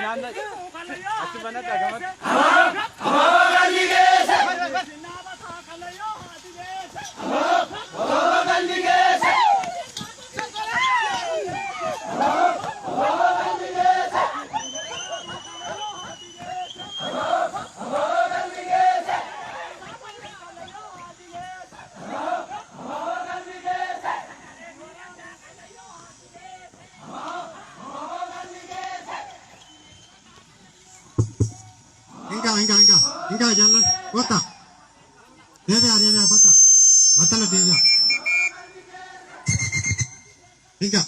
Achi banadha gamatti. Hingaa hingaa hingaa hingaa jaallan kottaa deebi'aa deebi'aa kottaa battala deebi'aa hingaa.